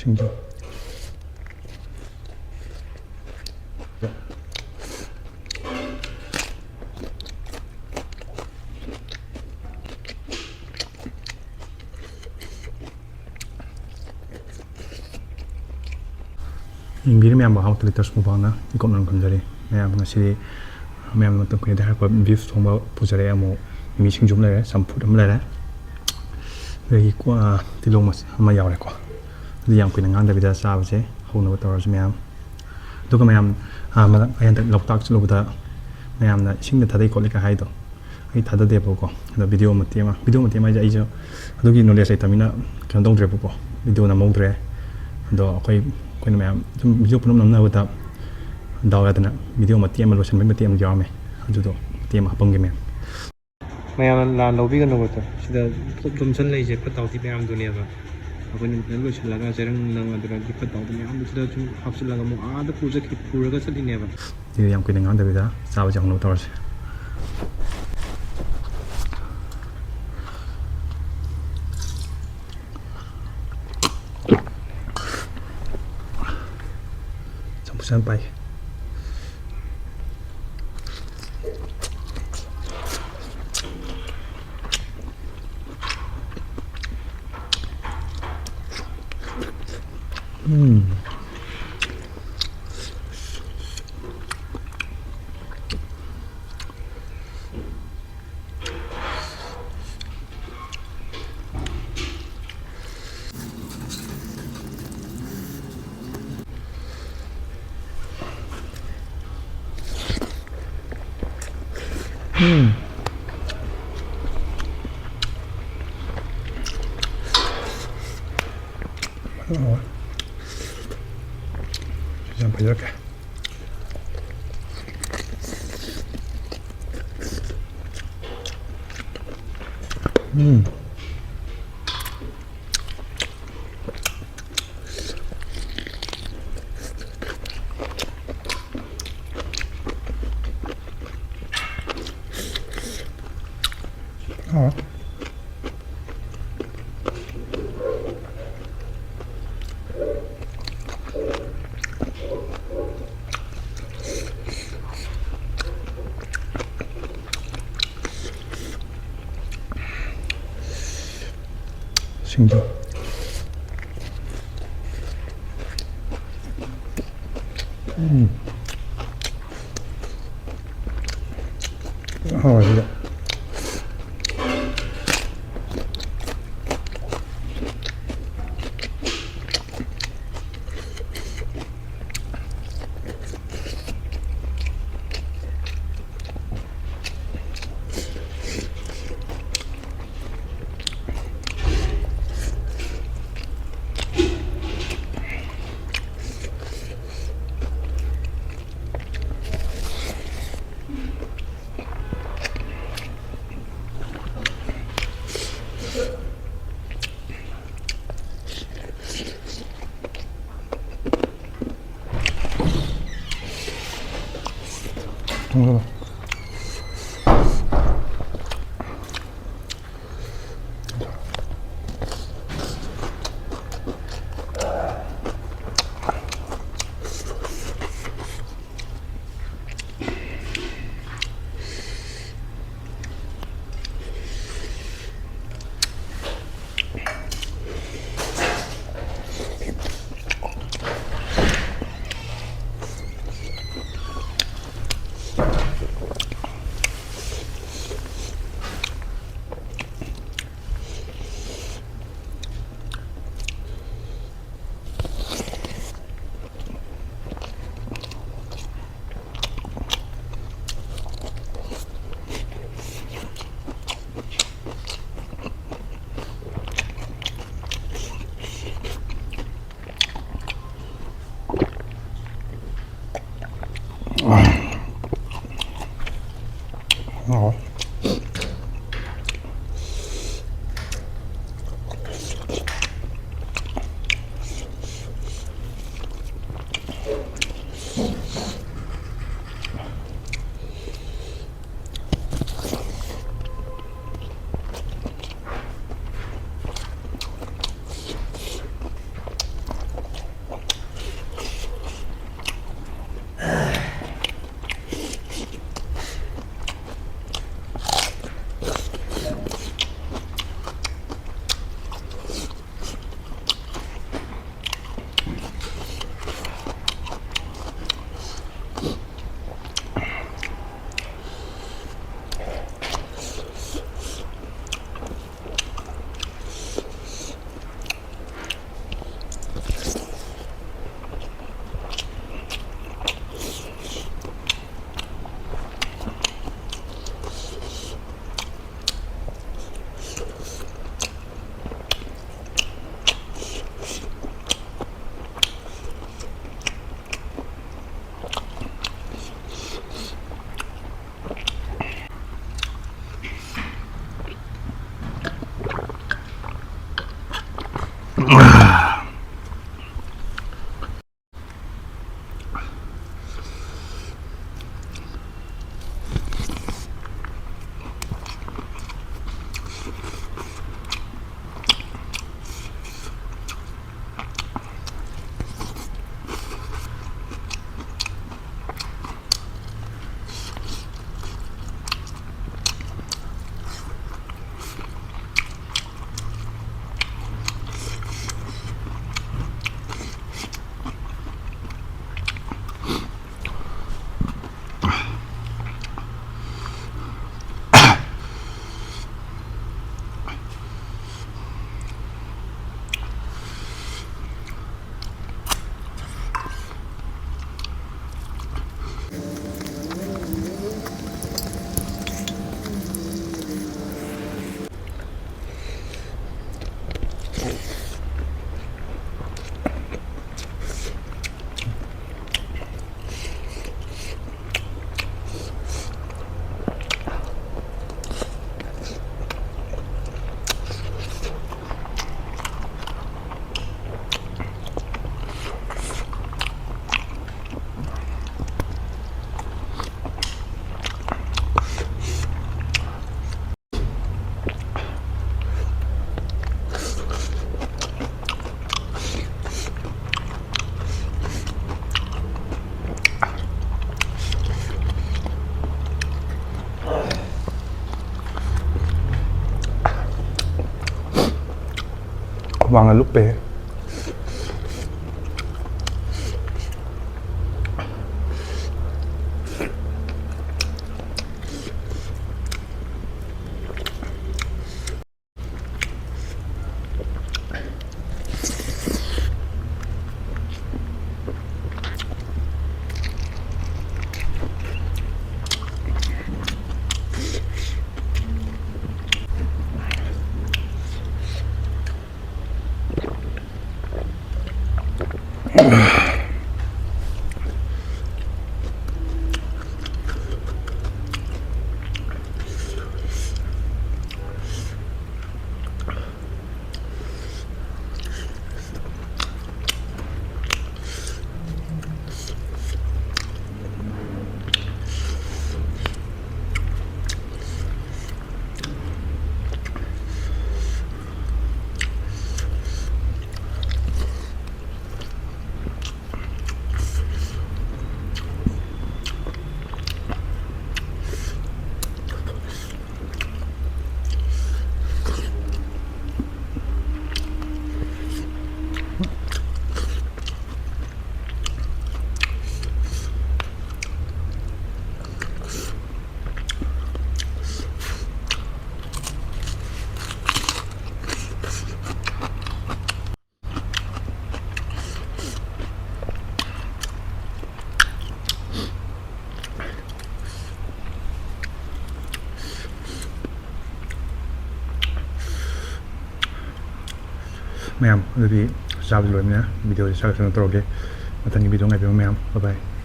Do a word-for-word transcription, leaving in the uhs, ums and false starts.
ꯌꯦꯡꯕꯤꯔꯤ ꯃꯌꯥꯝꯕꯨ ꯍꯥꯎ ꯇꯨꯂꯤꯇꯔꯁ ꯃꯨꯛꯕꯥꯡꯅ ꯏꯀꯣꯛꯅ ꯈꯝꯖꯔꯤ꯫ ꯃꯌꯥꯝ ꯉꯁꯤꯗꯤ ꯃꯌꯥꯝꯅ ꯃꯇꯝ ꯀꯨꯏꯅꯗ ꯍꯥꯏꯔꯛꯄ ꯕꯤꯐ ꯊꯣꯡꯕ ꯄꯨꯖꯔꯛꯑꯦ꯫ ꯑꯃꯨꯛ ꯃꯤꯃꯤ ꯁꯤꯡꯖꯨ ꯑꯃ ꯂꯩꯔꯦ, ꯆꯝꯐꯨꯠ ꯑꯃ ꯂꯩꯔꯦ, ꯑꯗꯒꯤ ꯀꯣ-, ꯑ, ꯇꯤꯜꯍꯧ ꯃꯆꯥ ꯑꯃ ꯌꯥꯎꯔꯦꯀꯣ꯫ ꯑꯗꯨ ꯌꯥꯝ ꯀꯨꯏꯅ ꯉꯥꯡꯗꯕꯤꯗ ꯆꯥꯕꯁꯦ ꯍꯧꯅꯕ ꯇꯧꯔꯁꯤ ꯃꯌꯥꯝ꯫ ꯑꯗꯨꯒ ꯃꯌꯥꯝ, ꯑ, ꯃꯊꯪ ꯑꯩ ꯍꯟꯗꯛ ꯂꯣꯛꯇꯥꯛ ꯆꯠꯂꯨꯕꯗ ꯃꯌꯥꯝꯅ ꯏꯁꯤꯡꯗ ꯊꯥꯗꯩ ꯈꯣꯠꯂꯤꯒ ꯍꯥꯏꯗꯣ, ꯑꯩ ꯊꯥꯗꯗꯦꯕꯀꯣ꯫ ꯑꯗꯣ ꯚꯤꯗꯤꯑꯣ ꯃꯇꯦꯛ ꯑꯃ, ꯚꯤꯗꯤꯑꯣ ꯃꯇꯦꯛ ꯑꯃ ꯍꯥꯏꯁꯦ, ꯑꯩꯁꯨ ꯑꯗꯨꯒꯤ ꯅꯣꯂꯦꯖ ꯂꯩꯇꯕꯅꯤꯅ ꯀꯩꯅꯣ ꯇꯧꯗ꯭ꯔꯦꯕꯀꯣ, ꯚꯤꯗꯤꯑꯣ ꯅꯝꯍꯧꯗ꯭ꯔꯦ꯫ ꯑꯗꯣ ꯑꯩꯈꯣꯏ, ꯑꯩꯈꯣꯏꯅ ꯃꯌꯥꯝ ꯁꯨꯝ ꯚꯤꯗꯤꯑꯣ ꯄꯨꯅꯝ ꯅꯝꯅꯕꯗ ꯗꯥꯎ ꯌꯥꯗꯅ ꯚꯤꯗꯤꯑꯣ ꯃꯇꯦꯛ ꯑꯃ, ꯂꯣꯏꯁꯤꯟꯕꯒꯤ ꯃꯇꯦꯛ ꯑꯃ ꯌꯥꯎꯔꯝꯃꯦ꯫ ꯑꯗꯨꯗꯣ ꯃꯇꯦꯛ ꯑꯃ ꯍꯥꯞꯄꯝꯒꯦ ꯃꯌꯥꯝ꯫ ꯃꯌꯥꯝꯅ ꯂꯥꯟ ꯂꯧꯕꯤꯒꯅꯨꯕ꯫ ꯁꯤꯗ ꯄꯨꯂꯞ ꯌꯣꯝꯁꯟ ꯂꯩꯁꯦ ꯐꯠꯇ ꯍꯥꯎꯊꯤ ꯃꯌꯥꯝꯗꯨꯅꯦꯕ꯫ ꯑꯩꯈꯣꯏꯅ ꯐꯖꯅ ꯂꯣꯏꯁꯤꯜꯂꯒ ꯆꯦꯔꯪ ꯅꯪ ꯑꯗꯨꯗꯒꯤ ꯐꯠꯇ ꯍꯥꯎꯊꯤ ꯃꯌꯥꯝꯗꯨ ꯁꯤꯗ ꯁꯨꯝ ꯍꯥꯞꯆꯤꯜꯂꯒ ꯑꯃꯨꯛ ꯑꯥꯗ ꯄꯨꯔ ꯆꯠꯈꯤ-, ꯄꯨꯔꯒ ꯆꯠꯂꯤꯅꯦꯕ꯫ ꯑꯗꯨꯗꯤ ꯌꯥꯝ ꯀꯨꯏꯅ ꯉꯥꯡꯗꯕꯤꯗ ꯆꯥꯕꯁꯦ ꯍꯧꯅꯕ ꯇꯧꯔꯁꯦ꯫ ꯆꯝꯐꯨꯠꯁꯦ ꯌꯥꯝ ꯄꯥꯏ꯫ ꯎꯝ꯫ ꯎꯝ꯫ ꯐꯖꯅ ꯍꯥꯎꯋꯦ꯫ ꯁꯤꯁꯨ ꯌꯥꯝ ꯐꯖꯔꯛꯀꯦ꯫ ꯎꯝ꯫ ꯍꯥꯎꯋꯦ꯫ ꯎꯝ꯫ ꯎꯝ꯫ ꯍꯥꯎꯋꯦ ꯁꯤꯗ꯫ ꯊꯣꯡꯖꯜꯂꯣ꯫ ꯍꯥꯎꯋꯦ꯫ ꯄꯥꯡꯒꯜ ꯂꯨꯞꯄꯦ꯫ ꯃꯌꯥꯝ, ꯑꯗꯨꯗꯤ ꯆꯥꯕꯗꯤ ꯂꯣꯏꯕꯅꯤꯅ ꯚꯤꯗꯤꯑꯣꯁꯤ ꯁ꯭ꯋꯥꯏꯗ ꯀꯩꯅꯣ ꯇꯧꯔꯒꯦ꯫ ꯃꯊꯪꯒꯤ ꯚꯤꯗꯤꯑꯣ ꯉꯥꯏꯕꯤꯌꯨ ꯃꯌꯥꯝ꯫ Bye bye꯫